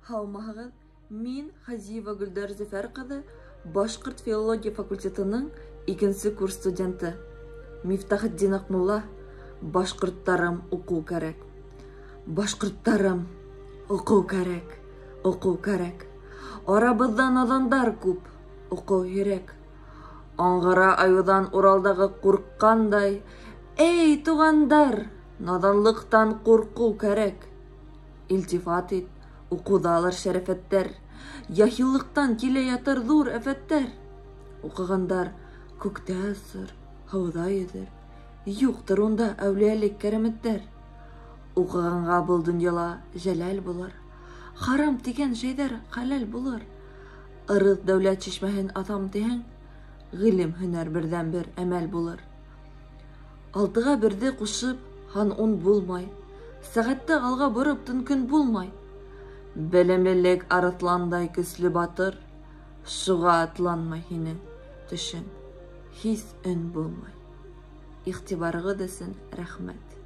Һаумыһығыҙ! Мин Хазиева Гөлдәр Зөфәр ҡыҙы, башҡорт филология факультетының икенсе курс студенты. Мифтахетдин Аҡмулла, башҡорттарым, уҡыу кәрәк. Башҡорттарым, уҡыу кәрәк, уҡыу кәрәк. Арабыҙҙа наҙандар күп, уҡыу һирәк. Аңғыра айыуҙан Уралдағы ҡурҡҡандай, эй, туғандар, наҙанлыҡтан ҡурҡыу кәрәк. Илтифат ит, уҡыуҙалыр шәрәфәттәр, яһиллыҡтан килә ятыр ҙур афәттәр. Уҡығандар күктә осор, һыуҙа йөҙөр, юҡтыр унда әүлиәлек кәрәмәттәр. Уҡығанға был донъяла жәләл булыр, харам тигән шәйҙәр хәләл булыр. Ырыҫ дәүләт шишмәһен аҫам тиһәң, ғилем һөнәр берҙән-бер әмәл булыр. Алтыға берҙе ҡушып, һан ун булмай, сәғәтте алға бороп төн көн булмай. Белемлелек арыҫландай көслө батыр, шуға атланмай һинең төшөң, һис өн булмай. Иғтибарығыҙ өсөн рәхмәт.